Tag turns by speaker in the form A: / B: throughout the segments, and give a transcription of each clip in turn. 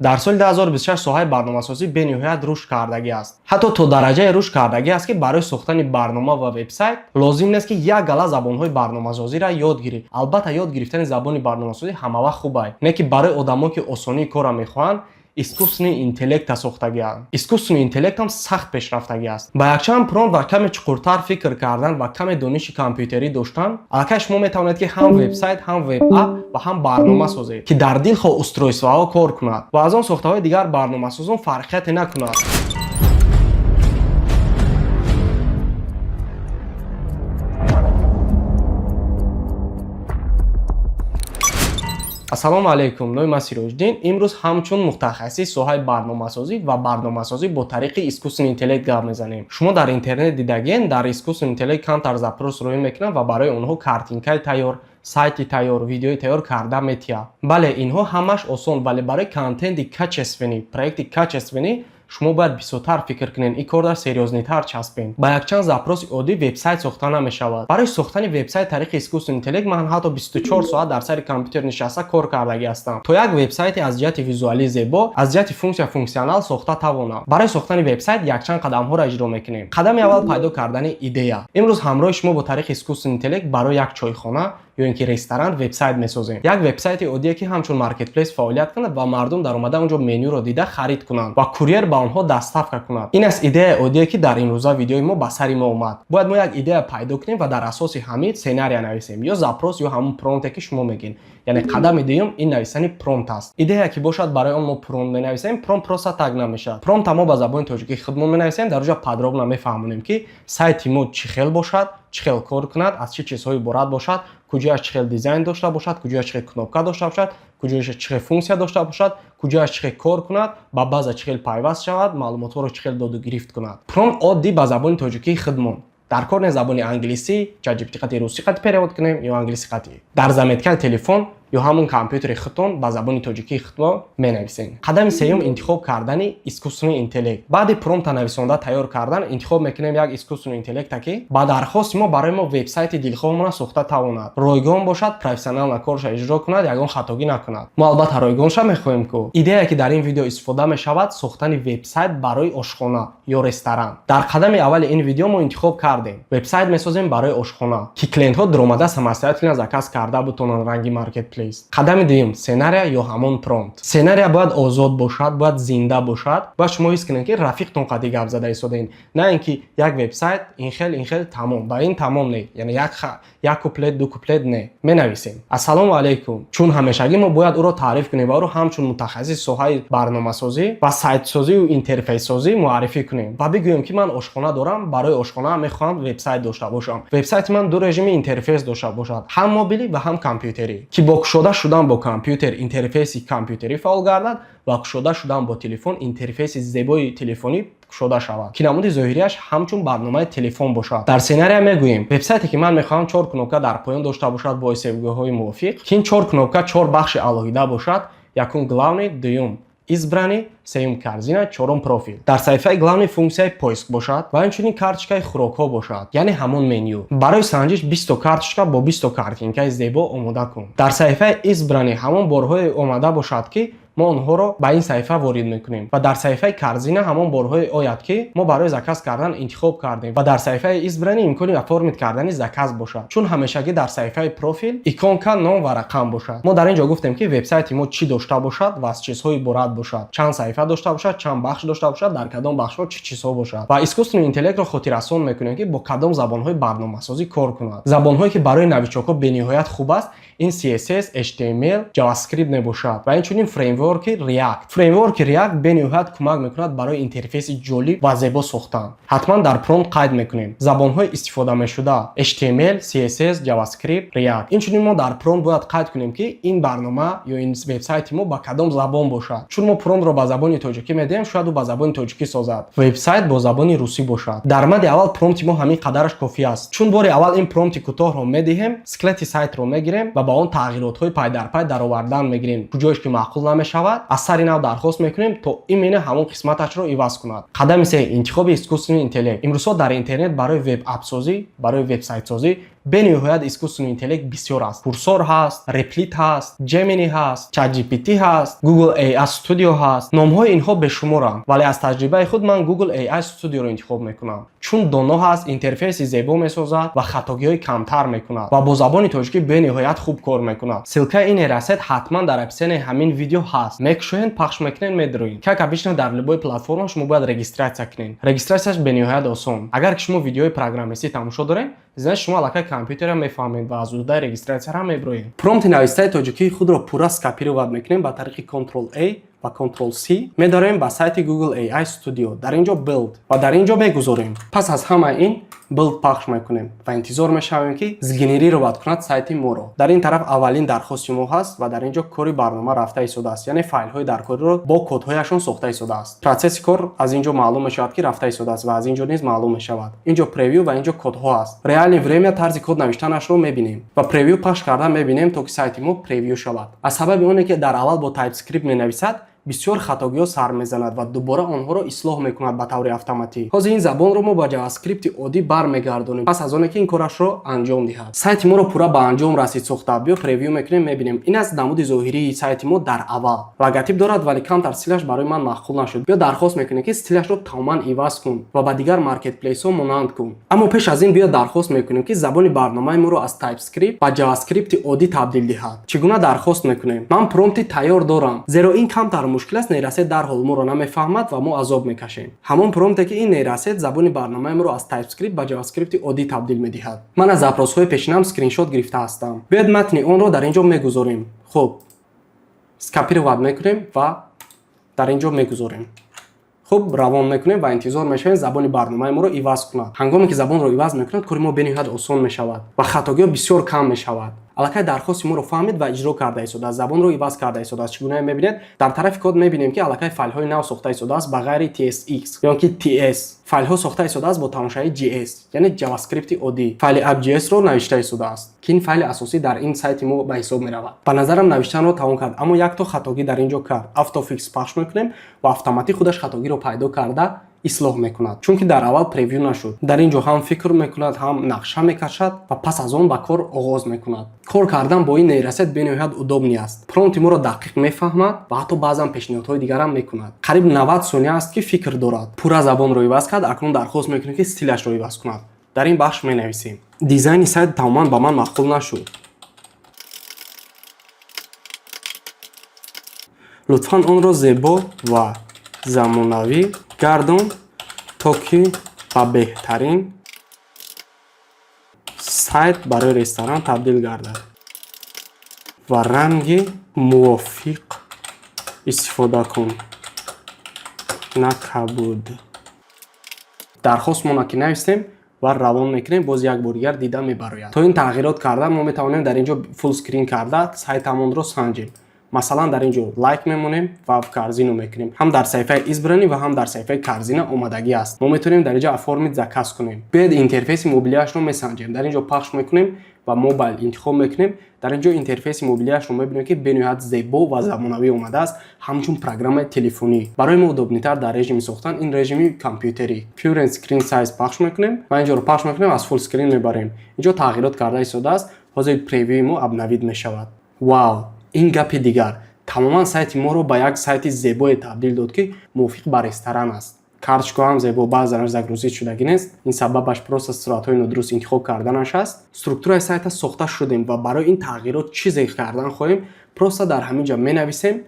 A: Дар соли 2026 соҳаи барномасозӣ бениҳоят рушд кардагӣ аст. Ҳатто то дараҷае рушд кардагӣ аст, ки барои сохтани барнома ва вебсайт лозим нест, ки як гала забонҳои барномасозиро ёд гирӣ. Албатта, ёд гирифтани забони барномасозӣ ҳамавақт хуб ай, не ки барои одамо, ки осонии корро мехоҳанд, искусственный интеллекта сохтагианд. Искусственный интеллектам сахт пешрафтагӣ аст. Ба якчанд промпт ва каме чуқуртар фикр кардан ва каме дониши компютерӣ доштан, аллакай шумо метавонед, ки ҳам вебсайт, ҳам веб-апп ва ҳам барнома созед, ки дар дилхоҳ устройствоҳо кор кунад ва аз он сохтаҳои дигар барномасозон фарқияте накунад. Ассалому алайкум, номи ман Сироҷиддин. Имрӯз ҳамчун мутахассис соҳаи барномасозӣ ва барномасозӣ бо тариқи искусственный интеллект гап мезанем. Шумо дар интернет дидагиен, дар искусственный интеллект камтар запрос роӣ мекунанд ва барои онҳо картинкаи тайёр, сайти тайёр, видеои тайёр карда метиҳад. Бале, инҳо ҳамаш осон, вале барои контенти качественный, проекти качественный шумо бояд бисёртар фикр кунед, ин кор дар серьёзнитар часпед. Ба якчанд запроси оддӣ вебсайт сохта намешавад. Барои сохтани вебсайт тариқи искусственный интеллект ман ҳатто 24 соат дар сари компютер нишаста кор кардагӣ ҳастам, то як вебсайте аз ҷиҳати визуалӣ зебо, аз ҷиҳати функсия функсионал сохта тавонам. Барои сохтани вебсайт якчанд қадамҳоро иҷро мекунем. Қадами аввал: пайдо кардани идея. Имрӯз ҳамроҳи шумо бо тариқи искусственный интеллект барои як чойхона ё ин ки ресторан вебсайт месозем. Як вебсайти оддие, ки ҳамчун маркетплейс фаъолият кунад ва мардум дар омада онҷо менюро дида харид кунанд ва курьер ба онҳо доставка кунад. Ин аст идеяи оддие, ки дар имрӯза видеои мо ба сари мо омад. Бояд мо як идея пайдо кунем ва дар асоси ҳамин сценария нависем ё запрос, ё ҳамун промпте, ки шумо мегӯед. Яъне қадами дуюм ин нависани промпт аст. Идея ки бошад, барои он мо промпт менависем. Промпт просто так намешавад. Промпта мо ба забони тоҷикии худмон менависем, дар оҷа подробно мефаҳмонем, ки сайти мо чӣ хел бошад, чӣ хел кор кунад, аз чӣ чизҳо иборат бошад, куҷояш чӣ хел дизайн дошта бошад, куҷояш чӣ хел кнопка дошта бошад, куҷояш чӣ хел функсия дошта бошад, куҷояш чӣ хел кор кунад, ба база чӣ хел пайваст шавад, маълумотҳоро чӣ хел доду гирифт кунад. Промпт оддӣ ба забони тоҷикии худмон дар кор не, забони англисӣ, ChatGPT қати русӣ қати перевод кунем ё англисӣ қати. Дар заметкаи телефон ё ҳамун компютери худтон ба забони тоҷикии худро менависем. Қадами сеюм: интихоб кардани искусственный интеллект. Баъди промпта нависонда тайёр кардан, интихоб мекунем як искусственный интеллекта, ки ба дархости мо барои мо вебсайти дилхоҳмона сохта тавонад, ройгон бошад, профессионально корша иҷро кунад, ягон хатогӣ накунад. Мо албатта ройгонша мехоҳем ку. Идея, ки дар ин видео истифода мешавад, сохтани вебсайт барои ошхона ё ресторан. Дар қадами аввали ин видео мо интихоб кардем, вебсайт месозем барои ошхона, ки клиентҳо дуромада самостоятельно заказ карда бутонанд, ранги маркетплейс. Қадами дуюм: сценария ё ҳамон промпт. Сценария бояд озод бошад, бояд зинда бошад, бояд шумо ҳис кунед, ки рафиқтон қади гап зада истодаин, на ин ки як вебсайт ин хел, ин хел, тамом. Ба ин тамом не, яъне як куплет, ду куплет не. Менависем: «Ассалому алайкум». Чун ҳамешагӣ мо бояд ӯро таъриф кунем ва ӯро ҳамчун мутахассиси соҳаи барномасозӣ ва сайтсозию интерфейссозӣ муаррифӣ кунем ва бигӯем, ки ман ошхона дорам, барои ошхона мехоҳам вебсайт дошта бошам. Вебсайти ман ду режими интерфейс дошта бошад, ҳам мобилӣ ва ҳам компютерӣ, ки бо кушода шудан бо компютер интерфейси компютерӣ фаъол гардад ва кушода шудан бо телефон интерфейси зебои телефонӣ кушода шавад, ки намуди зоҳирияш ҳамчун барномаи телефон бошад. Дар сценария мегӯем: вебсайте, ки ман мехоҳам, чор кнопка дар поён дошта бошад бо ҳисобгоҳҳои мувофиқ, ки ин чор кнопка чор бахши алоҳида бошад: якум главный, дуюм избранный, сеюм корзина, чорум профил. Дар саҳифаи главный функсияи поиск бошад ва инчунин карточкаи хӯрокҳо бошад, яъне ҳамон меню. Барои санҷиш 20 карточка бо 20 картинкаи зебо омода кун. Дар саҳифаи избранный ҳамон борҳое омада бошад, ки мо онҳоро ба ин саҳифа ворид мекунем, ва дар саҳифаи корзина ҳамон борҳое ояд, ки мо барои заказ кардан интихоб кардем, ва дар саҳифаи избранный имкони оформить кардани заказ бошад. Чун ҳамешагӣ дар саҳифаи профил иконка, ном ва рақам бошад. Мо дар ин ҷо гуфтем, ки вебсайти мо чӣ дошта бошад ва аз чизҳо иборат бошад, чанд саҳифа дошта бошад, чанд бахш дошта бошад, дар кадом бахшҳо чӣ чизҳо бошад. Ва искусственный интеллектро хотиррасон мекунем, ки бо кадом забонҳои барномасозӣ кор кунад. Забонҳое, ки барои новичокҳо бениҳоят хуб аст, ин CSS, HTML, JavaScript мебошад ва инчунин фреймворки React. Фреймворки React бениҳоят кӯмак мекунад барои интерфейси ҷолиб ва зебо сохтан. Ҳатман дар промпт қайд мекунем: забонҳои истифодамешуда HTML, CSS, JavaScript, React. Инчунин мо дар промпт бояд қайд кунем, ки ин барнома ё ин вебсайти мо ба кадом забон бошад. Чун мо промптро ба забони тоҷикӣ медиҳем, шояд ӯ ба забони тоҷикӣ созад, вебсайт бо забони русӣ бошад. Дар мади аввал промпти мо ҳамин қадараш кофӣ аст. Чун бори аввал ин промпти кӯтоҳро медиҳем, скелети сайтро мегирем ва ба он тағйиротҳои пайдарпай даровардан мегирем. Куҷоеш ки маъқул намешавад, аз сари нав дархост мекунем, то именно ҳамон қисматашро иваз кунад. Қадами се: интихоби искусственный интеллект. Имрӯзҳо дар интернет барои веб-аппсозӣ, барои вебсайтсозӣ Бениҳоят искусственный интеллект бисёр аст. Cursor ҳаст, Replit ҳаст, Gemini ҳаст, ChatGPT ҳаст, Google AI Studio ҳаст. Номҳои инҳо бешуморанд, вале аз таҷрибаи худ ман Google AI Studio ро интихоб мекунам, чун доно ҳаст, интерфейси зебо месозад ва хатогиҳои камтар мекунад ва бо забони тоҷикӣ бениҳоят хуб кор мекунад. Ссылка и ин нейросеть ҳатман дар описании ҳамин видео ҳаст. Мекушоед, пахш мекунед, медроед. Как обычно, дар любой платформа шумо бояд регистрация кунед. Регистрация ш бениҳоят осон. Агар ки шумо видеои программистӣ тамошо доред, значит, шумо аллакай компютерро мефаҳмед ва аз уҳдаи регистрация ра меброед. Промпти навистаи тоҷикии худро пурра скопировать мекунем ба тариқи Ctrl A ва Ctrl C, медорем ба сайти Google AI Studio, дар ин ҷо build ва дар ин ҷо мегузорем. Пас аз ҳамаи ин build пахш мекунем ва интизор мешавем, ки сгенерировать кунад сайти моро. Дар ин тараф аввалин дархости мо ҳаст ва дар ин ҷо кори барнома рафта истодааст, яъне файлҳои даркориро бо кодҳояшон сохта истодааст. Процесси кор аз ин ҷо маълум мешавад, ки рафта истодааст, ва аз ин ҷо низ маълум мешавад. Ин ҷо превью ва ин ҷо кодҳо ҳаст. Реальный время тарзи код навиштанашро мебинем ва превью пахш карда мебинем, то ки сайти мо превью шавад. Аз сабаби оне ки дар аввал бо TypeScript менависад, бисёр хатогиҳо сар мезанад ва дубора онҳоро ислоҳ мекунад ба таври автоматӣ. Ҳозир ин забонро мо ба JavaScript оддӣ бармегардонем, пас аз оне ки ин корашро анҷом диҳад. Сайти моро пурра ба анҷом расид сохта. Биё, превью мекунем, мебинем. Ин аст намуди зоҳирии сайти мо. Дар аввал логотип дорад, вале камтар стилаш барои ман маъқул нашуд. Биё, дархост мекунем, ки стилашро тамоман иваз кун ва ба дигар маркетплейсҳо монанд кун. Аммо пеш аз ин биё, дархост мекунем, ки забони барномаи моро аз TypeScript ба JavaScript оддӣ табдил диҳад. Чӣ гуна дархост мекунем? Ман промпти тайёр дорам, зеро ин камтар мушкил аст. Нейросеть дарҳол моро намефаҳмад ва мо азоб мекашем. Ҳамон промпте, ки ин нейросеть забони барномаи моро аз TypeScript ба JavaScript оддӣ табдил медиҳад. Ман аз запрос ҳои пешинам скриншот гирифта ҳастам. Биёед, матни онро дар ин ҷо мегузорем. Хуб, скопировать мекунем ва дар ин ҷо мегузорем. Хуб, равон мекунем ва интизор мешавем, забони барномаи моро иваз кунад. Ҳангоме ки забонро иваз мекунад, кори мо бениҳоят осон мешавад ва хатогиҳо бисёр кам мешавад. Аллакай дархости моро фаҳмид ва иҷро карда истодааст, забонро иваз карда истодааст. Чӣ гуна мебинед? Дар тарафи код мебинем, ки аллакай файлҳои нав сохта истодааст. Ба ғайри TSX ё ки TS, файлҳо сохта истодааст бо тамошаи JS, яъне JavaScript оддӣ. Файли app.js-ро навишта истодааст, ки ин файли асосӣ дар ин сайти мо ба ҳисоб меравад. Ба назарам, навиштанро тамом кард, аммо якто хатогӣ дар ин ҷо кард. Autofix пахш мекунем ва автоматик худаш хатогиро пайдо карда ислоҳ мекунад, чунки дар аввал превью нашуд. Дар ин ҷо ҳам фикр мекунад, ҳам нақша мекашад ва пас аз он ба кор оғоз мекунад. Кор кардан бо ин нейросеть бениҳоят удобный аст. Промпти моро дақиқ мефаҳмад ва ҳатто баъзан пешниҳодҳои дигарам мекунад. Қариб 90 сония аст, ки фикр дорад. Пурра забонро иваз кард. Акнун дархост мекунем, ки стилашро иваз кунад. Дар ин бахш менависем: дизайни сайт тамоман ба ман маъқул нашуд, лутфан онро зебо ва замонавӣ гардон, то ки ба беҳтарин сайт барои ресторан табдил гардад, ва ранги мувофиқ истифода кун, на кабуд. Дархостмона ки навистем ва равон мекунем, боз як бор дигар дида мебарояд. То ин тағйирот карда, мо метавонем дар ин ҷо full screen карда сайтамонро санҷем. Масалан, дар ин ҷо лайк мемонем ва в корзину мекунем. Ҳам дар саҳифаи избранный ва ҳам дар саҳифаи корзина омадагӣ аст. Мо метавонем дар ин ҷо оформить заказ кунем. Биёед, интерфейси мобилиашро месанҷем. Дар ин ҷо пахш мекунем ва mobile интихоб мекунем. Дар ин ҷо интерфейси мобилиашро мебинем, ки бениҳоят зебо ва замонавӣ омадааст, ҳамчун программаи телефонӣ. Барои мо удобный тар дар режими сохтан ин режими компютерӣ. Current screen size пахш мекунем ва ин ҷоро пахш мекунем, аз full screen мебарем. Ин ҷо тағйирот карда истодааст. Ҳозир превью и мо обновить мешавад. Вау, ин гапи дигар! Тамоман сайти моро ба як сайти зебое табдил дод, ки мувофиқ ба ресторан аст. Карточка ҳам зебо, баъзанаш загрузить шудагӣ нест. Ин сабабаш просто суратҳои нодуруст интихоб карданаш аст. Структураи сайта сохта шудем ва барои ин тағйирот чизе кардан хоҳем, просто дар ҳамин ҷо менависем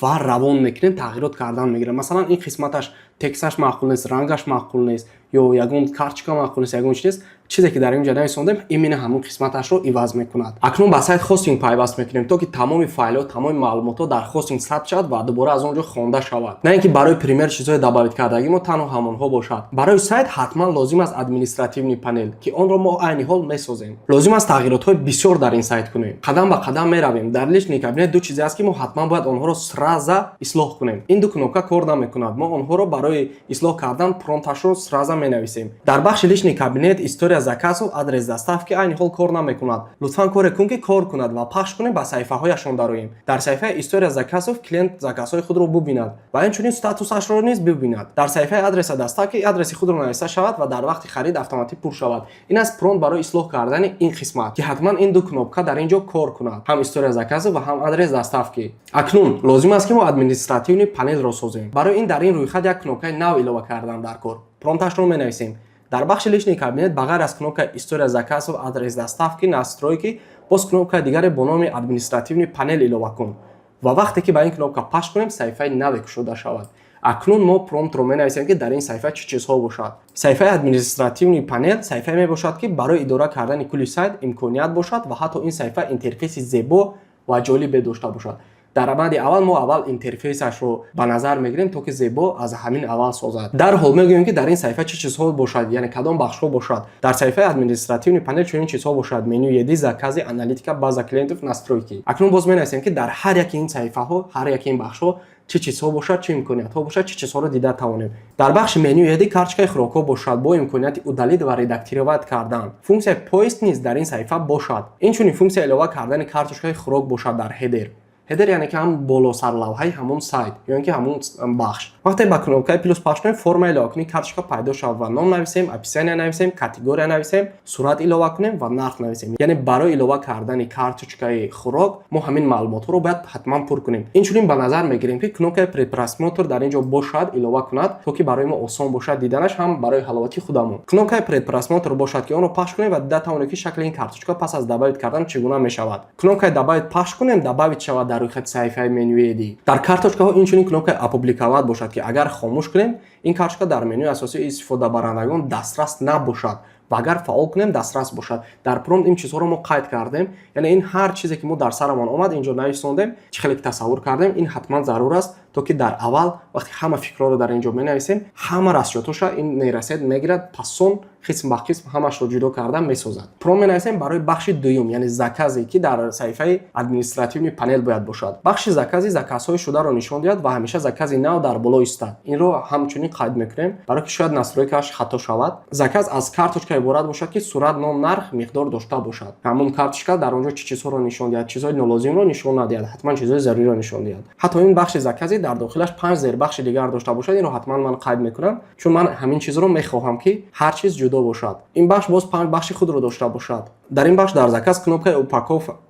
A: ва равон мекунем, тағйирот кардан мегирад. Масалан, ин қисматаш тексташ маъқул нест, рангаш маъқул нест ё ягон карточка маъқул нест, ягон чи нест. Чизе ки дар ин ҷо нависондем, именно ҳамон қисматашро иваз мекунад. Акнун ба сайт хостинг пайваст мекунем, то ки тамоми файлҳо, тамоми маълумотҳо дар хостинг сабт шавад ва дубора аз он ҷо хонда шавад, на ин ки барои пример чизҳое добавить кардагӣ мо танҳо ҳамонҳо бошад. Барои сайт ҳатман лозим аст административный панел, ки онро мо айни ҳол месозем. Лозим аст тағйиротҳои бисёр дар ин сайт кунем. Қадам ба қадам меравем. Дар личный кабинет ду чизе аст, ки мо ҳатман бояд онҳоро сразу ислоҳ кунем. Ин ду кнопка кор намекунад. Мо онҳоро барои ислоҳ кардан промпташро сразу менависем. Дар бахши личный кабинет, история История заказов, адрес доставки айни ҳол кор намекунад. Лутфан коре кун, ки кор кунад ва пахш кунем, ба саҳифаҳояшон дароем. Дар саҳифаи История заказов клиент заказҳои худро бубинад ва инчунин статусашро низ бибинад. Дар саҳифаи адреса доставки адреси худро нависта шавад ва дар вақти харид автоматик пур шавад. Ин аст промпт барои ислоҳ кардани ин қисмат, ки ҳатман ин ду кнопка дар ин ҷо кор кунад, ҳам История заказов ва ҳам адрес доставки. Акнун лозим аст, ки мо административный панелро созем. Барои ин дар ин рӯйхат як кнопкаи нав илова кардан дар кор. Промпташро менависем. Дар бахши Личный кабинет ба ғайр аз кнопкаи История заказов, адрес доставки, Настройки боз кнопкаи дигаре бо номи Административный панел илова кун ва вақте ки ба ин кнопка пахш кунем, саҳифаи наве кушода шавад. Акнун мо промптро менависем, ки дар ин саҳифа чӣ чизҳо бошад. Саҳифаи Административный панел саҳифае мебошад, ки барои идора кардани кулли сайт имконият бошад ва ҳатто ин саҳифа интерфейси зебо ва ҷолибе дошта бошад. Дар раванди аввал мо аввал интерфейсашро ба назар мегирем, то ки зебо аз ҳамин аввал созад. Дарҳол мегӯем, ки дар ин саҳифа чӣ чизҳо бошад, яъне кадом бахшҳо бошад. Дар саҳифаи Административный панел чунин чизҳо бошад: меню еды, заказы, аналитика, база клиентов, настройки. Акнун боз менависем, ки дар ҳар яки ин саҳифаҳо, ҳар яки ин бахшҳо чӣ чизҳо бошад, чӣ имкониятҳо бошад, чӣ чизҳоро дида тавонем. Дар бахши меню еды карточкаи хӯрокҳо бошад бо имконияти удалить ва редактировать кардан. Функсияи поиск низ дар ин саҳифа бошад. Инчунин функсияи илова кардани карточкаи хӯрок бошад дар хедер. Хедер яъне ки ҳам болосарлавҳаи ҳамон сайт ё ин ки ҳамон бахш. Вақте ба кнопкаи плюс пахш кунем, формаи иловакунии карточка пайдо шавад ва ном нависем, описание нависем, категория нависем, сурат илова кунем ва нарх нависем. Яъне барои илова кардани карточкаи хӯрок мо ҳамин маълумотҳоро бояд ҳатман пур кунем. Инчунин ба назар мегирем, ки кнопкаи предпросмотр дар ин ҷо бошад, илова кунад, то ки барои мо осон бошад диданаш, ҳам барои ҳаловати худамон. Кнопкаи предпросмотр бошад, ки онро пахш кунем ва дида тавонем, ки шакли ин карточка пас аз добавить кардан чӣ гуна мешавад. Кнопкаи добавить пахш кунем, добавить шавад дар рӯйхати саҳифаи менюи еды. Дар карточкаҳо инчунин кнопкаи опубликовать бошад, ки агар хомӯш кунем, ин карточка дар менюи асосии истифодабарандагон дастрас набошад ва агар фаъол кунем, дастрас бошад. Дар промпт ин чизҳоро мо қайд кардем, яъне ин ҳар чизе, ки мо дар сарамон омад, инҷо нависондем, чӣ хеле ки тасаввур кардем. Ин ҳатман зарур аст, то ки дар аввал вақте ҳама фикрҳоро дар ин ҷо менависем, ҳама расчётоша ин нейросеть мегирад, пасон қисм ба қисм ҳамашро ҷудо карда месозад. Промпт менависем барои бахши дуюм, яъне заказе, ки дар саҳифаи Административный панел бояд бошад. Бахши закази заказҳои шударо нишон диҳад ва ҳамеша закази нав дар боло истад. Инро ҳамчунин қайд мекунем, барое ки шояд настройкааш хато шавад. Заказ аз карточка иборат бошад, ки сурат, ном, нарх, миқдор дошта бошад. Ҳамон карточка дар он ҷо чӣ чизҳоро нишон диҳад? Чизҳои нолозимро нишон надиҳад, ҳатман чизҳои заруриро нишон диҳад. Ҳатто ин бахши закази дар дохилаш панҷ зербахши дигар дошта бошад. Инро ҳатман ман қайд мекунам, чун ман ҳамин чизро мехоҳам, ки ҳар чиз ҷудо бошад. Ин бахш боз панҷ бахши худро дошта бошад. Дар ин бахш дар заказ кнопкаи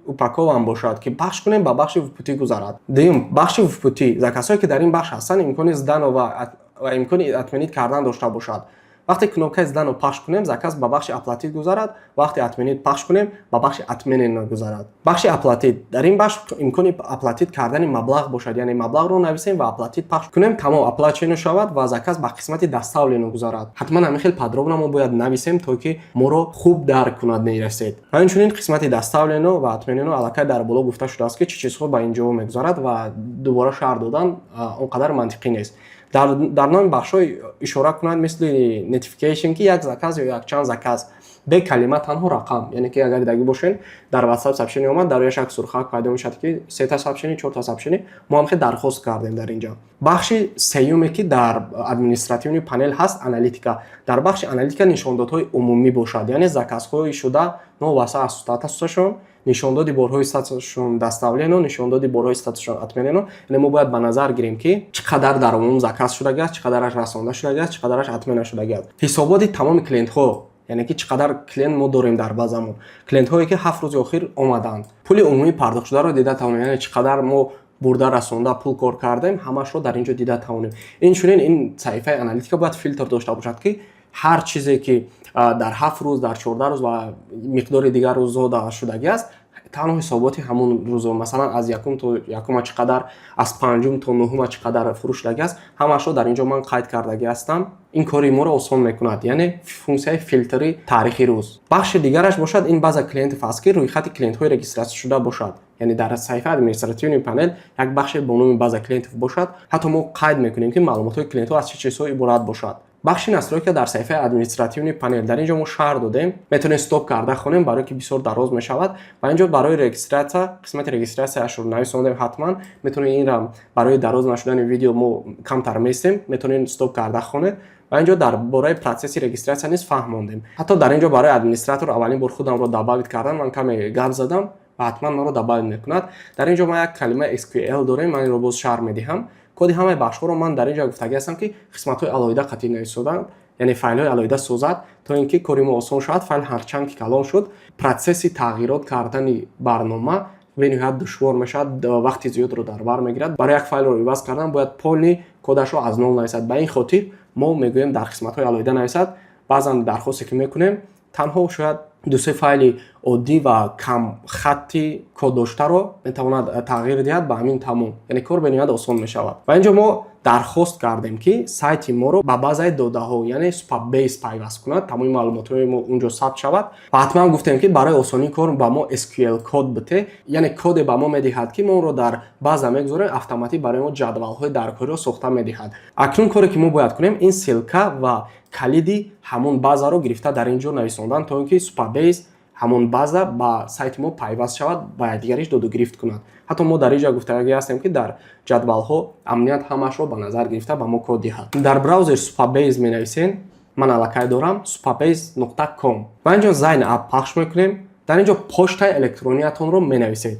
A: упакован бошад, ки пахш кунем, ба бахши в пути гузарад. Дуюм, бахши в пути заказҳое, ки дар ин бахш ҳастанд, имкони сдано ва имкони отменить кардан дошта бошад. Вақте кнопкаи сдано пахш кунем, заказ ба бахши оплатить гузарад, вақте отменить пахш кунем, ба бахши отменено гузарад. Бахши оплатить, дар ин бахш имкони оплатить кардани маблағ бошад, яъне маблағро нависем ва оплатить пахш кунем, тамом, оплачено шавад ва заказ ба қисмати доставлено гузарад. Ҳатман ҳамин хел подробно мо бояд нависем, то ки моро хуб дарк кунад нейросеть. Ва инчунин қисмати доставлено ва отменено аллакай дар боло гуфта шудааст, ки чӣ чизҳо ба ин ҷо мегузарад ва дубора шарҳ додан он қадар мантиқӣ нест. Дар номи бахшҳо ишора кунад, мисли notification, ки як заказ ё якчанд заказ, бе калима, танҳо рақам. Яъне ки агар дидагӣ бошед, дар WhatsApp сообщение омад, дар рӯяш як сурхак пайдо мешавад, ки сета сообщение, чорта сообщение. Мо ҳам хел дархост кардем дар инҷа. Бахши сеюме, ки дар административный панел ҳаст, аналитика. Дар бахши аналитика нишондодҳои умумӣ бошад, яъне заказҳои шуда новобаста аз статусашон, нишондоди борҳои статусашон доставлено, нишондоди борҳои статусашон отменено. Яъне мо бояд ба назар гирем, ки чӣ қадар дар умум заказ шудагиаст, чӣ қадараш расонда шудагиаст, чӣ қадараш отмена шудагиаст. Ҳисоботи тамоми клиентҳо, яъне ки чӣ қадар клиент мо дорем дар базамон, клиентҳое, ки 7 рӯзи охир омаданд. Пули умумӣ пардохтшударо дида тавонем, яъне чӣ қадар мо бурда расонда, пул кор кардем, ҳамашро дар ин ҷо дида тавонем. Инчунин ин саҳифаи аналитика бояд филтр дошта бошад, ки ҳар чизе, ки дар 7 рӯз, дар 14 рӯз ва миқдори дигар рӯзҳо шудагӣ аст, танҳо ҳисоботи ҳамон рӯзо, масалан, аз якум то якума чӣ қадар, аз панҷум то нуҳума чӣ қадар фурӯш шудагӣ аст, ҳамаашро дар ин ҷо ман қайд кардагӣ ҳастам. Ин кори моро осон мекунад, яъне функсияи филтри таърихи рӯз. Бахши дигараш бошад, ин база клиентов аст, ки рӯйхати клиентҳои регистратсия шуда бошад. Яъне дар саҳифаи Административный панел як бахше бо номи база клиентов бошад. Ҳатто мо қайд мекунем, ки маълумотҳои клиентҳо аз чӣ чизҳо иборат бошад. Бахши настройка дар саҳифаи административный панель. Дар ин ҷо мо шарҳ додем, метавонем стоп карда хонем, барое ки бисёр дароз мешавад. Ва ин ҷо барои регистрация, қисмати регистрацияшро нависондем. Ҳатман метавонед инра, барои дароз нашудани видео мо камтар местем, метавонед стоп карда хонед. Ва ин ҷо дар бораи процесси регистрация низ фаҳмондем. Ҳатто дар ин ҷо барои администратор аввалин бор худамро добавить кардам, ман каме гап задам ва ҳатман маро добавить мекунад. Дар ин ҷо ман як калима SQL дорем, ман инро боз шарҳ медиҳам. Коди ҳамаи бахшҳоро ман дар ин ҷо гуфтагӣ ҳастам, ки қисматҳои алоҳида қатъӣ нависоданд, яъне файлҳои алоҳида созад, то ин ки кори мо осон шавад. Файл ҳарчанд ки калон шуд, процесси тағйирот кардани барнома бениҳоят душвор мешавад, вақти зиёдро дар бар мегирад. Барои як файлро иваз кардан бояд полный кодашро аз нол нависад. Ба ин хотир мо мегӯем, дар қисматҳои алоҳида нависад. Баъзан дархосте ки мекунем, танҳо шояд дусе файли оддӣ ва камхатти код доштаро метавонад тағйир диҳад, ба ҳамин тамом, яъне кор бениҳоят осон мешавад. Ва ин ҷо мо дархост кардем, ки сайти моро ба базаи додаҳо, яъне Supabase, пайваст кунад, тамоми маълумотҳои мо унҷо сабт шавад. Ва ҳатман гуфтем, ки барои осонии кор ба мо SQL код бите, яъне коде ба мо медиҳад, ки мо онро дар база мегузорем, автоматик барои мо ҷадвалҳои даркориро сохта медиҳад. Акнун коре ки мо бояд кунем, ин ссылка ва калиди ҳамон базаро гирифта дар ин ҷо нависондан, то ин ки Supabase, ҳамон база, ба сайти мо пайваст шавад, ба якдигариш додугирифт кунад. Ҳатто мо дар ин ҷо гуфтагӣ ҳастем, ки дар ҷадвалҳо амният ҳамаашро ба назар гирифта ба мо код диҳад. Дар браузер Supabase менависем. Ман аллакай дорам, supabase.com. Ва ин ҷо sign up пахш мекунем. Дар ин ҷо почтаи электрониятонро менависед,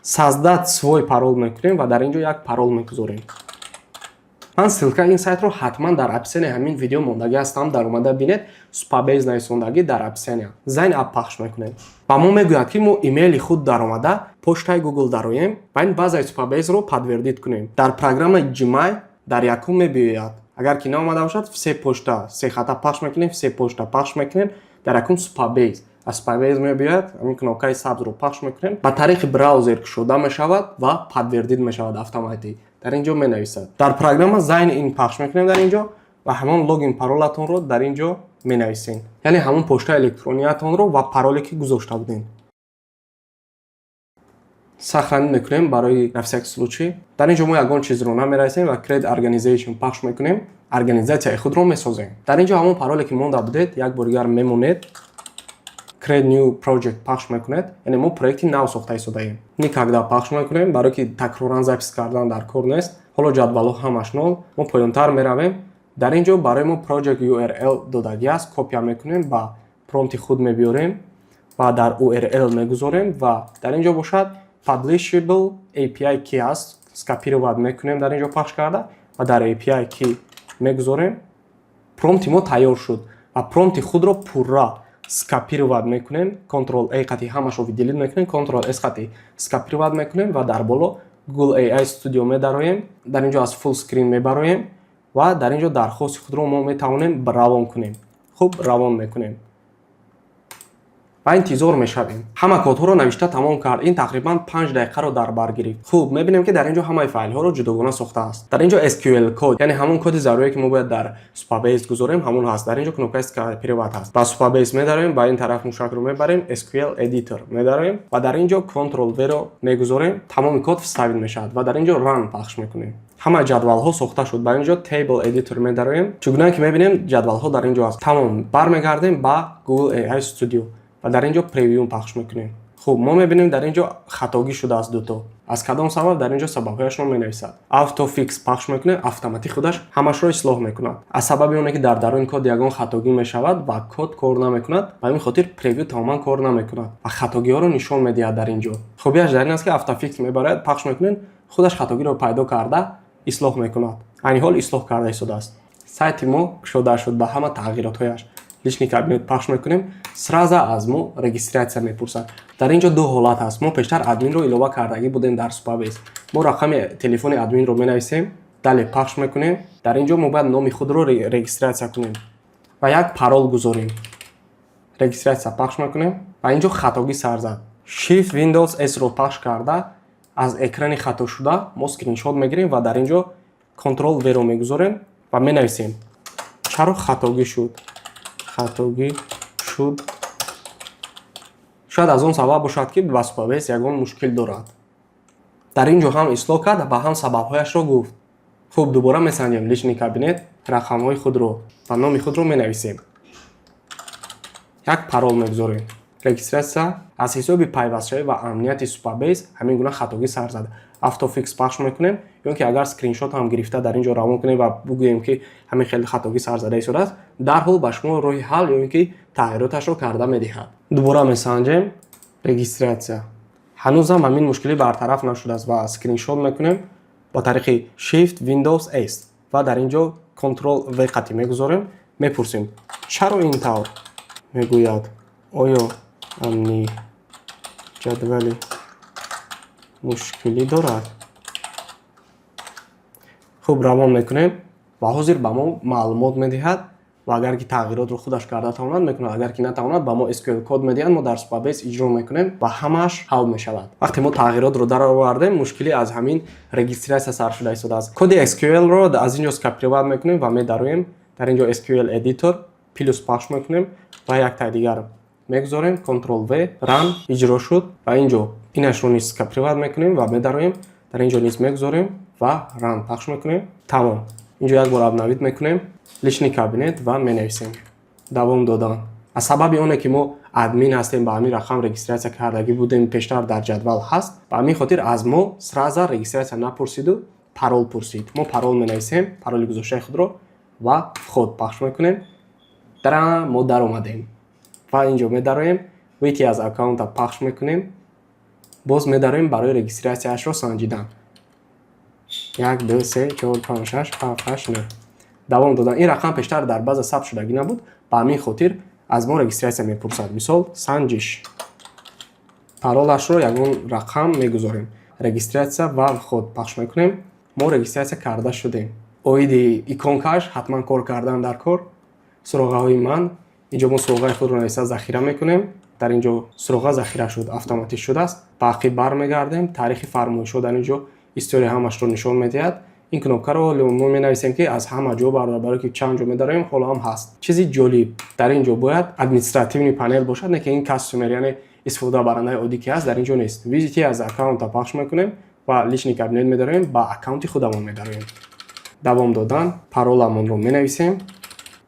A: создать свой пароль мекунем ва дар ин ҷо як парол мегузорем. Ман ссылка ин сайтро ҳатман дар описании ҳамин видео мондагӣ ҳастам, дар омада бинед. Supabase нависондагӣ дар описания. Sign up пахш мекунем ва мо мегӯяд, ки мо имейли худ даромада, почтаи Google дароем ва ин базаи Supabase-ро подтвердить кунем. Дар программаи Gmail дар якум мебиёяд. Агар ки наомада бошад, все почта се хата пахш мекунем, все почта пахш мекунем, дар якум Supabase, аз Supabase мебиёяд. Ҳамин кнопкаи сабзро пахш мекунем, ба тариқи браузер кушода мешавад ва подтвердить мешавад автоматик. Дар ин ҷо менависад. Дар программа sign in пахш мекунем дар ин ҷо ва ҳамон логин паролатонро дар ин ҷо менависем, яъне ҳамон почтаи электрониятонро ва пароле ки гузошта будем. Сохранить мекунем барои на всякий случай. Дар ин ҷо мо ягон чизро намерасем ва create organization пахш мекунем, организатсияи худро месозем. Дар ин ҷо ҳамон пароле ки монда будед, як бор дигар мемонед. Create new project пахш мекунед, яъне мо проекти нав сохта истодаем. Никогда пахш мекунем, барое ки такроран запись кардан дар кор нест. Ҳоло ҷадвалҳо ҳамаш нол. Мо поёнтар меравем. Дар ин ҷо барои мо project URL додагӣ аст. Копия мекунем, ба промпти худ мебиёрем ва дар URL мегузорем. Ва дар ин ҷо бошад publishable API key аст, скопировать мекунем, дар ин ҷо пахш карда ва дар API key мегузорем. Промпти мо тайёр шуд ва промпти худро пурра скопировать мекунем. Ctrl A қати ҳамашро выделить мекунем, Ctrl S қати скопировать мекунем ва дар боло Google AI Studio медароем. Дар ин ҷо аз full screen мебароем ва дар ин ҷо дархости худро мо метавонем равон кунем. Хуб, равон мекунем ва интизор мешавем. Ҳама кодҳоро навишта тамом кард. Ин тақрибан 5 дақиқаро дар бар гирифт. Хуб, мебинем, ки дар ин ҷо ҳамаи файлҳоро ҷудогона сохтааст. Дар ин ҷо SQL код, яъне ҳамон коди зарурие, ки мо бояд дар Supabase гузорем, ҳамон ҳаст. Дар ин ҷо кнопкаи скопировать ҳаст. Ба Supabase медароем, ба ин тараф мушакро мебарем, SQL editor медароем ва дар ин ҷо Ctrl V ро мегузорем. Тамоми код вставить мешавад ва дар ин ҷо run пахш мекунем. Ҳама ҷадвалҳо сохта шуд. Ба ин ҷо table editor медароем. Чӣ гуна ки мебинем, ҷадвалҳо дар ин ҷо аст. Тамом, бармегардем ба Google AI Studio ва дар ин ҷо preview пахш мекунем. Хуб, мо мебинем, дар ин ҷо хатогӣ шудааст дуто. Аз кадом сабаб? Дар ин ҷо сабабҳояшро менависад. Autofix пахш мекунем, автоматик худаш ҳамашро ислоҳ мекунад. Аз сабаби оне ки дар даруни код ягон хатогӣ мешавад ва код кор намекунад, ба ҳамин хотир preview тамоман кор намекунад ва хатогиҳоро нишон медиҳад дар ин ҷо. Хубияш дар ин аст, ки autofix мебарояд, пахш мекунем, худаш хатогиро пайдо карда ислоҳ мекунад. Айни ҳол ислоҳ карда истодааст. Сайти мо кушода шуд ба ҳама тағйиротҳояш. Личный кабинет пахш мекунем, сразу аз мо регистрация мепурсад. Дар ин ҷо ду ҳолат ҳаст. Мо пештар админро илова кардагӣ будем дар Supabase. Мо рақами телефони админро менависем, далее пахш мекунем. Дар ин ҷо мо бояд номи худро регистрация кунем ва як парол гузорем. Регистрация пахш мекунем ва ин ҷо хатогӣ сар зад. Shift Windows S ро пахш карда, аз экрани хатошуда мо скриншот мегирем ва дар ин ҷо Ctrl V ро мегузорем ва менависем, чаро хатогӣ шуд. Хатогӣ шуд, шояд аз он сабаб бошад, ки ба Supabase ягон мушкил дорад. Дар ин ҷо ҳам ислоҳ кард ва ҳам сабабҳояшро гуфт. Хуб, дубора месанҷем. Личный кабинет, Рақамҳои худро ва номи худро менависем, як парол мегузорем. Регистрация. Аз ҳисоби пайвастшавӣ ва амнияти Supabase ҳамин гуна хатогӣ сар зад. Автофикс пахш мекунем ё ки агар скриншот ҳам гирифта, дар ин ҷо равон кунем ва бигӯем, ки ҳамин хеле хатогӣ сар зада истодааст, дарҳол ба шумо роҳи ҳал ё ин ки тағйироташро карда медиҳад. Дубора месанҷем. Регистрация. Ҳанӯзам ҳамин мушкилӣ бартараф нашудааст ва скриншот мекунем ба тариқи Shift Windows S ва дар ин ҷо Ctrl V қатӣ мегузорем. Мепурсем, чаро ин тавр мегӯяд, оё амни ҷадвали мушкилӣ дорад? Хуб, равон мекунем ва ҳозир ба мо маълумот медиҳад ва агар ки тағйиротро худаш карда тавонад, мекунад, агар ки натавонад, ба мо SQL код медиҳад, мо дар Supabase иҷро мекунем ва ҳамааш ҳал мешавад. Вақте мо тағйиротро даровардем, мушкилӣ аз ҳамин регистрация сар шуда истодааст. Коди SQL-ро аз ин ҷо скопировать мекунем ва медароем. Дар ин ҷо SQL Editor, плюс пахш мекунем ва яктаи дигар мегузорем, Ctrl V, Run. Иҷро шуд ва ин ҷо инашро низ скопировать мекунем ва медароем, дар ин ҷо низ мегузорем ва Run пахш мекунем. Тамом. Инҷо як бор обновить мекунем, личный кабинет ва менависем. Давом додан. Аз сабаби оне ки мо админ ҳастем, ба ҳамин рақам регистрация кардагӣ будем пештар, дар ҷадвал ҳаст, ба ҳамин хотир аз мо сразу регистрация напурсиду парол пурсид. Мо парол менависем, пароли гузоштаи худро, ва вход пахш мекунем. Дара, мо даромадем ва инҷо медароем, выйти аз аккаунта пахш мекунем. Боз медароем барои регистрацияшро санҷидан. Як, ду, се, чор, панҷ, шаш, ҳафт, ҳашт, нӯ. Давом додан. Ин рақам пештар дар база сабт шудагӣ набуд, ба ҳамин хотир аз мо регистрация мепурсад. Мисол, санҷиш, паролашро ягон рақам мегузорем. Регистрация ва вход пахш мекунем. Мо регистрация карда шудем. Оиди иконкаш ҳатман кор кардан дар кор. Суроғаҳои ман. Инҷо мо суроғаи худро нависта захира мекунем. Дар ин ҷо суроға захира шуд, автоматик шудааст. Ба ақиб бармегардем. Таърихи фармоишҳо, дар ин ҷо история ҳамашро нишон медиҳад. Ин кнопкаро мо менависем, ки аз ҳама ҷо бардор, барое ки чанд ҷо медароем, ҳоло ҳам ҳаст. Чизи ҷолиб, дар ин ҷо бояд административный панел бошад, не ки ин customer, яъне истифодабарандаи оддӣ ки ҳаст, дар ин ҷо нест. Выйти аз аккаунта пахш мекунем ва личный кабинет медароем, ба аккаунти худамон медароем. Давом додан. Пароламонро менависем.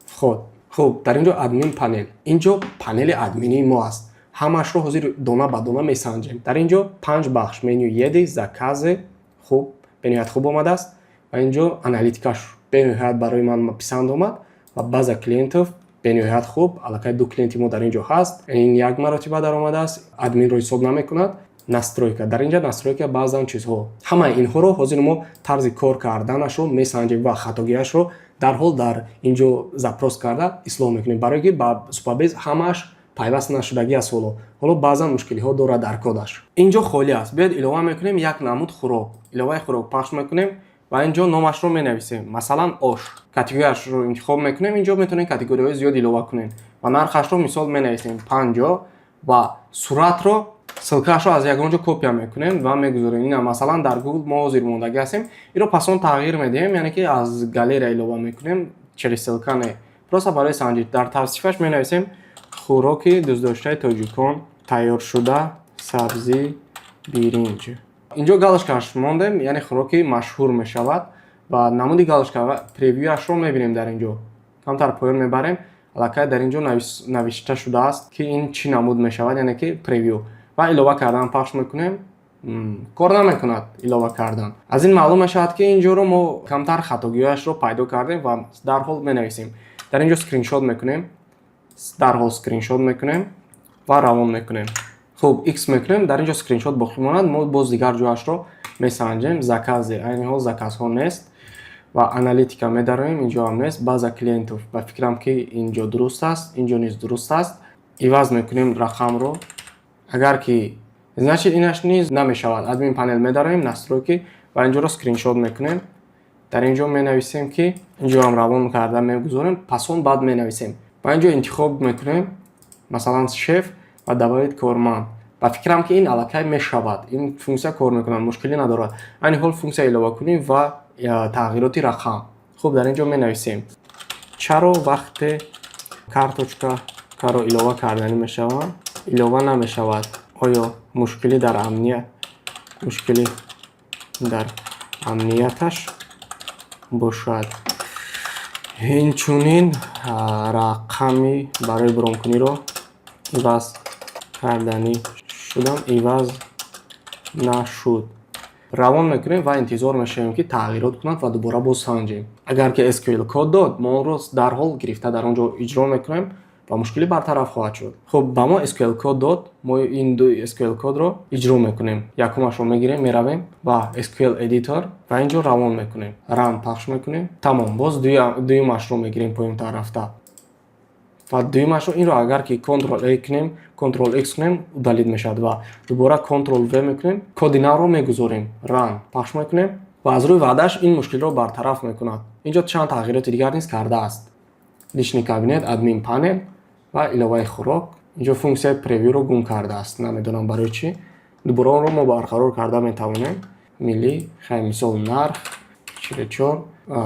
A: Вход. Хуб, дар ин ҷо админ панел, ин ҷо панели админии мо аст. Ҳамаашро ҳозир дона ба дона месанҷем. Дар ин ҷо панҷ бахш: меню, еды, заказы. Хуб, бениҳоят хуб омадааст ва ин ҷо аналитикаш бениҳоят барои ман писанд омад ва база клиентов бениҳоят хуб. Аллакай ду клиенти мо дар ин ҷо ҳаст. Ин як маротиба даромадааст, админро ҳисоб намекунад. Настройка, дар ин ҷа настройка, баъзан чизҳо. Ҳамаи инҳоро ҳозир мо тарзи кор карданашро месанҷем ва хатогиашро дарҳол дар ин ҷо запрос карда ислоҳ мекунем, барое ки ба Supabase ҳамааш пайваст нашудагӣ аст. Ҳоло баъзан мушкилиҳо дорад дар кодаш. Ин ҷо холӣ аст. Биёед, илова мекунем як намуд хӯрок. Иловаи хӯрок пахш мекунем ва ин ҷо номашро менависем, масалан, ош. Категорияшро интихоб мекунем. Ин ҷо метавонем категорияҳои зиёд илова кунем ва нархашро, мисол, менависем 50 ва суратро, ссылкаашро аз ягон ҷо копия мекунем ва мегузорем. Ина, масалан, дар Google мо ҳозир мондагӣ ҳастем. Инро пасон тағйир медиҳем, яъне ки аз галерея илова мекунем, через ссылка не, просто барои санҷид. Дар тавсифаш менависем: хӯроки дӯстдоштаи тоҷикон, тайёршуда, сабзӣ, биринҷ. Инҷо галочкаш мондем, яъне хӯроки машҳур мешавад ва намуди галочка ва превьюашро мебинем. Дар ин ҷо камтар поён мебарем. Аллакай дар ин ҷо навишта шудааст, ки ин чӣ намуд мешавад, яъне ки превью. Ва илова кардан пахш мекунем. Кор намекунад илова кардан. Аз ин маълум мешавад, ки ин ҷоро мо камтар хатогиҳояшро пайдо кардем ва дарҳол менависем. Дар ин ҷо скриншот мекунем, дарҳол скриншот мекунем ва равон мекунем. Хуб, x мекунем. Дар ин ҷо скриншот боқӣ монад. Мо боз дигар ҷоашро месанҷем. Заказы, айни ҳол заказҳо нест ва аналитика медароем, ин ҷо ҳам нест. База клиентов, ба фикрам, ки ин ҷо дуруст аст, ин ҷо низ дуруст аст. Иваз мекунем рақамро. Агар ки, значит, инаш низ намешавад. Админ панел медароем, настройки ва ин ҷоро скриншот мекунем. Дар ин ҷо менависем, ки ин ҷоам равон карда мегузорем, пасон баъд менависем ва ин ҷо интихоб мекунем, масалан, шеф ва добавить корманд. Ба фикрам, ки ин аллакай мешавад, ин функсия кор мекунад, мушкилӣ надорад. Айни ҳол функсия илова кунем ва тағйироти рақам. Хуб, дар ин ҷо менависем: чаро вақте карточкаро илова карданӣ мешавад, илова намешавад? Оё мушкилӣ дар амнияташ бошад? Инчунин рақами барои бронкуниро иваз карданӣ шудам, иваз нашуд. Равон мекунем ва интизор мешавем, ки тағйирот кунад, ва дубора боз санҷем. Агар ки SQL код дод, мо онро дарҳол гирифта дар он ҷо иҷро мекунем ва мушкилӣ бартараф хоҳад шуд. Хуб, ба мо SQL код дод. Мо ин ду SQL кодро иҷро мекунем. Якумашро мегирем, меравем ва SQL Editor ва ин ҷо равон мекунем, Run пахш мекунем, тамом. Боз дуюмашро мегирем, поёнтар рафта ва дуюмашро, инро агар ки Ctrl A кунем, Ctrl X кунем, удалить мешавад ва дубора Ctrl V мекунем, коди навро мегузорем, Run пахш мекунем ва аз рӯи ваъдааш ин мушкилро бартараф мекунад. Инҷо чанд тағйироти дигар низ кардааст: личный кабинет, админ панел ва иловаи хӯрок. Инҷо функсияи превью ро гум кардааст, намедонам барои чӣ. Дубора онро мо барқарор карда метавонем. Миллӣ, хай, мисол, нарх 44,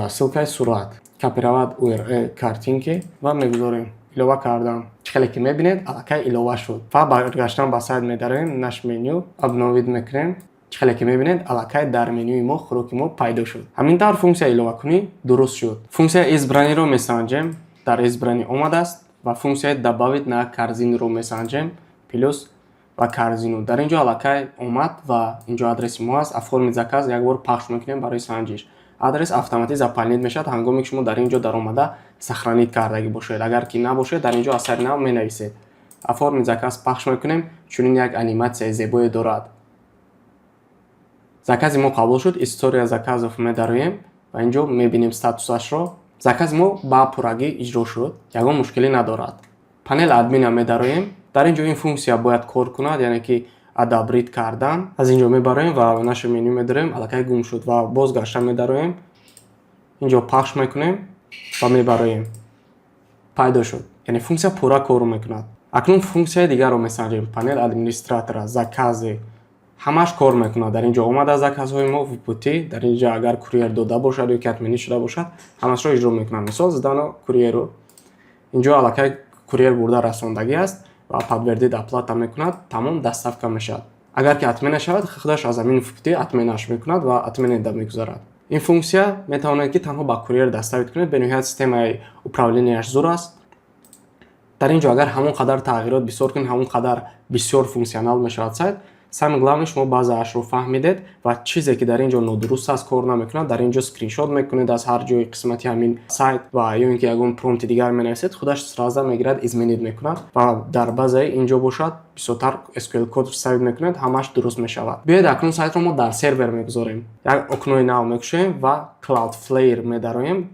A: ссылка и сурат, копировать URL картинки ва мегузорем. Илова кардам. Чӣ хеле ки мебинед, аллакай илова шуд. Ва баргаштан ба сайт медарем, наш меню, обновить мекунем. Чӣ хеле ки мебинед, аллакай дар менюи мо хӯроки мо пайдо шуд. Ҳамин тавр функсияи иловакунӣ дуруст шуд. Функсияи избранный ро месанҷем. Дар избранный омадааст ва функсияи добавить на корзину ро месанҷем, плюс ва корзину. Дар ин ҷо аллакай омад ва инҷо адреси мо аст. Оформить заказ як бор пахш мекунем барои санҷиш. Адрес автоматӣ заполнить мешавад, ҳангоме ки шумо дар ин ҷо даромада сохранить кардагӣ бошед. Агар ки набошед, дар ин ҷо аз сари нав менависед. Оформить заказ пахш мекунем. Чунин як аниматсияи зебое дорад. Закази мо қабул шуд. История заказов медароем ва ин ҷо мебинем статусашро. Закази мо ба пуррагӣ иҷро шуд, ягон мушкилӣ надорад. Панел админа медароем. Дар ин ҷо ин функсия бояд кор кунад, яъне ки одобрить кардан. Аз ин ҷо мебароем ва наше меню медароем, аллакай гум шуд ва боз гашта медароем, ин ҷо пахш мекунем ва мебароем, пайдо шуд. Яъне функсия пурра кор мекунад. Акнун функсияи дигарро месанҷем, панел администратора. Заказы ҳамаш кор мекунад. Дар ин ҷо омада заказҳои мо в пути. Дар ин ҷо агар курьер дода бошад ё ки отменить шуда бошад, ҳамашро иҷро мекунад. Мисол, сдано курьеру. Инҷо аллакай курьер бурда расондагӣ аст ва подтвердить оплата мекунад, тамом, доставка мешавад. Агар ки отмена шавад, худаш аз ҳамин в пути отмена ш мекунад ва отменить мегузарад. Ин функсия метавонед, ки танҳо ба курьер доставить кунед. Бениҳоят системаи управления ш зур аст. Дар ин ҷо агар ҳамон қадар тағйирот бисёр кунед, ҳамон қадар бисёр функсионал мешавад сайт. Самое главное, шумо базаашро фаҳмидед ва чизе ки дар ин ҷо нодуруст аст, кор намекунад, дар ин ҷо скриншот мекунед аз ҳар ҷои қисмати ҳамин сайт ва ё ин ки ягон промпти дигар менависед, худаш сразу мегирад, изменить мекунад. Ва дар базаи ин ҷо бошад, бисёртар SQL код вставить мекунед, ҳамаш дуруст мешавад. Биёед, акнун сайтро мо дар сервер мегузорем. Як окно и нав мекушоем ва Cloudflare медароем.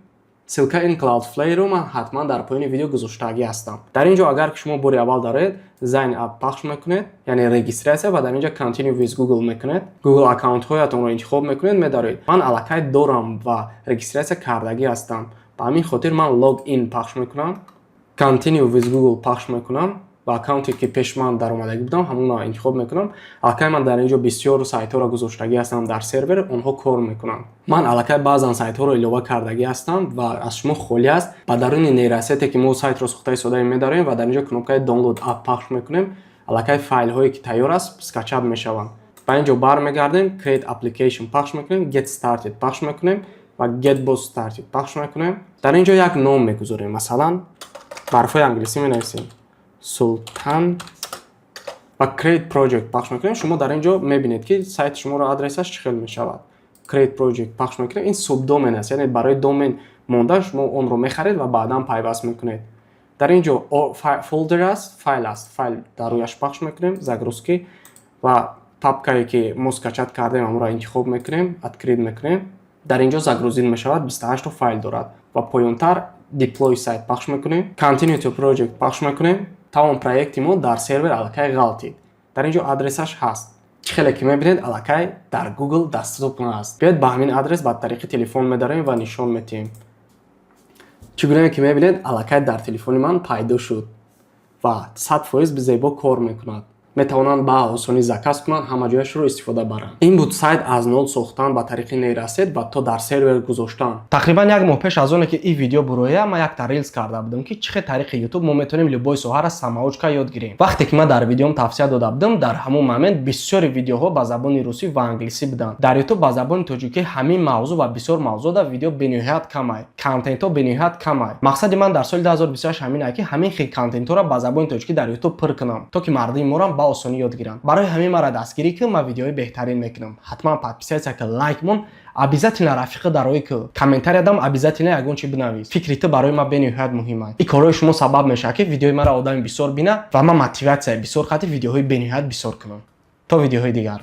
A: Ссылка ин Cloudflare-ро ман ҳатман дар поёни видео гузоштагӣ ҳастам. Дар ин ҷо агар ки шумо бори аввал дароед, Sign up пахш мекунед, яъне регистрация, ва дар ин ҷо Continue with Google мекунед. Google аккаунтҳоятонро интихоб мекунед, медароед. Ман аллакай дорам ва регистрация кардагӣ ҳастам, ба ҳамин хотир ман Log in пахш мекунам, Continue with Google пахш мекунам ва аккаунте ки пеш ман даромадагӣ будам, ҳамонро интихоб мекунам. Аллакай ман дар ин ҷо бисёр сайтҳоро гузоштагӣ ҳастам дар сервер, онҳо кор мекунанд. Ман аллакай баъзан сайтҳоро илова кардагӣ ҳастам ва аз шумо холӣ аст. Ба даруни нейросете ки мо сайтро сохта истодаем, медароем ва дар ин ҷо кнопка и Download app пахш мекунем. Аллакай файлҳое ки тайёр аст, скачать мешаванд. Ба ин ҷо бармегардем, Create application пахш мекунем, Get started пахш мекунем ва Get bot started пахш мекунем. Дар ин ҷо як ном мегузорем, масалан, ба ҳарфҳои англисӣ менависем Султан ва Create project пахш мекунем. Шумо дар ин ҷо мебинед, ки сайти шуморо адресаш чӣ хел мешавад. Create project пахш мекунем. Ин subdomain аст, яъне барои домен монда шумо онро мехаред ва баъдан пайваст мекунед. Дар ин ҷо folder аст, файл аст, файл дар рӯяш пахш мекунем, загрузки, ва папкае ки мо скачать кардем, ҳамонро интихоб мекунем, открыть мекунем. Дар ин ҷо загрузить мешавад, 28 файл дорад ва поёнтар Deploy site пахш мекунем, Continue to project пахш мекунем. Тамом, проекти мо дар сервер аллакай ғалтид. Дар ин ҷо адресаш ҳаст. Чӣ хеле ки мебинед, аллакай дар Google доступно аст. Биёед, ба ҳамин адрес ба тариқи телефон медароем ва нишон метиҳем. Чӣ гунае ки мебинед, аллакай дар телефони ман пайдо шуд ва 100% зебо кор мекунад. Метавонанд ба осонӣ заказ кунанд, ҳама ҷояшро истифода баранд. Ин буд сайт аз нол сохтан ба тариқи нейросеть ва то дар сервер гузоштан. Тақрибан як моҳ пеш аз оне ки ин видео буроя, ман якта рилс карда будам, ки чӣ хел тариқи YouTube мо метавонем любой соҳаро самоучка ёд гирем. Вақте ки ман дар видеом тавсия дода будам, дар ҳамон момент бисёри видеоҳо ба забони русӣ ва англисӣ буданд. Дар YouTube ба забони тоҷикӣ ҳамин мавзӯъ ва бисёр мавзӯъда видео бениҳоят камай, контентҳо бениҳоят камай. Мақсади ман дар соли 2028 ҳамин ае, ки ҳамин хел контентҳоро ба забони тоҷикӣ дар YouTube пур кунам, то ки мардуми морам ба осонӣ ёд гиранд. Барои ҳамин маро дастгирӣ кун, ман видеои беҳтарин мекунам. Ҳатман подписаться ка, лайк мон, обязательно рафиқи дарои ку, комментариядам обязательно ягон чи бинавис. Фикри ту барои ман бениҳоят муҳим аст. Ин корҳои шумо сабаб мешавад, ки видеои маро одами бисёр бина ва ман мотиватсияи бисёр қати видеоҳои бениҳоят бисёр кунам. То видеоҳои дигар.